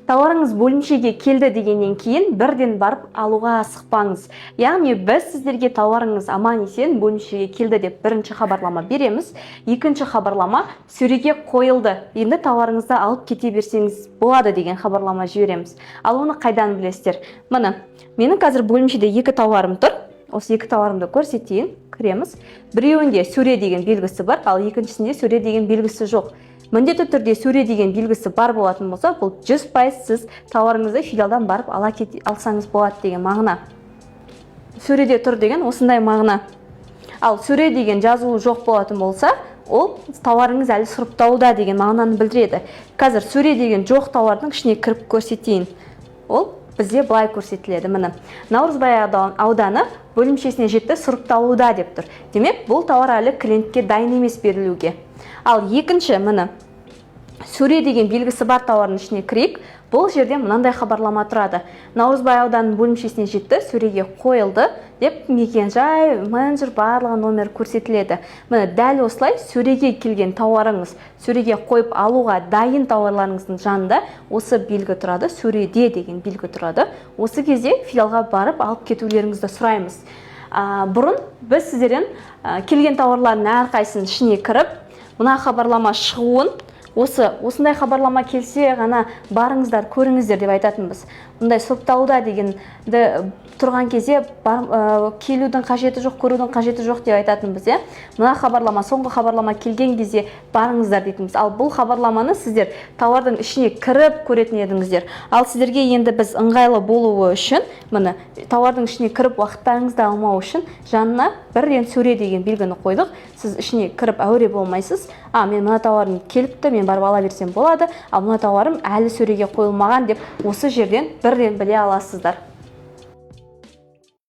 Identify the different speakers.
Speaker 1: Тауарыңыз бөлімшеге келді дегеннен кейін бірден барып алуға асықпаңыз. Яғни біз сіздерге тауарыңыз аман есен бөлімшеге келді деп бірінші хабарлама береміз. Екінші хабарлама: сөреге қойылды, енді тауарыңызды алып кете берсеңіз болады деген хабарлама жібереміз. Ал оны қайдан білесіздер? Міне, менің қазір бөлімшеде екі тауарым тұр. Осы екі тауарымды көрсетейін. Кіреміз. Біреуінде сөре деген белгісі бар, ал екіншісінде сөре деген белгісі жоқ. Міндетті түрде сөре деген белгісі бар болатын болса, бұл 100% сіз тауарыңызды филиалдан барып ала кете алсаңыз болады деген мағына. Сөреде тұр деген осындай мағына. Ал сөре деген жазуы жоқ болатын болса, ол тауарыңыз әлі сұрыпталуда деген мағынаны білдіреді. Қазір сөре деген жоқ тауардың ішіне кіріп көрсетейін. Ол бізде былай көрсетіледі. Міне, Наурызбай ауданы бөлімшесіне жетті, сұрыпталуда деп тұр. Демек, бұл тауар әлі клиентке дайын емес берілуге. Ал екінші, міне, сөре деген белгісі бар тауардың ішіне кірейік. Бұл жерде мынандай хабарлама тұрады: Наурызбай ауданының бөлімшесіне жетті, сөреге қойылды деп, мекен жай, менеджер, барлығы номер көрсетіледі. Міне, дәл осылай сөреге келген тауарыңыз, сөреге қойып алуға дайын тауарларыңыздың жанында осы белгі тұрады, сөреде деген белгі тұрады. Осы кезде филиалға барып алып кетулеріңізді сұраймыз. Бұрын біз сіздерден келген тауарлардың әрқайсысының ішіне кіріп, мына хабарлама шығуын, осы осындай хабарлама келсе ғана барыңыздар, көріңіздер деп айтатынбыз. Мұндай сұрыпталуда дегенді тұрған кезде бар, келудің қажеті жоқ, көрудің қажеті жоқ деп айтатынбыз, иә. Мына хабарлама, соңғы хабарлама келген кезде барыңыздар дейтінбіз. Ал бұл хабарламаны сіздер тауардың ішіне кіріп көретін едіңіздер. Ал сіздерге енді біз ыңғайлы болуы үшін, міне, тауардың ішіне кіріп уақыттарыңызды алмау үшін жанына бірден сөре деген белгіні қойдық. Сіз ішіне кіріп әуре болмайсыз: а, мен мына тауарым келіпті, мен барып ала берсем болады, ал мына тауарым әлі сөреге қойылмаған деп осы жерден бірден біле аласыздар.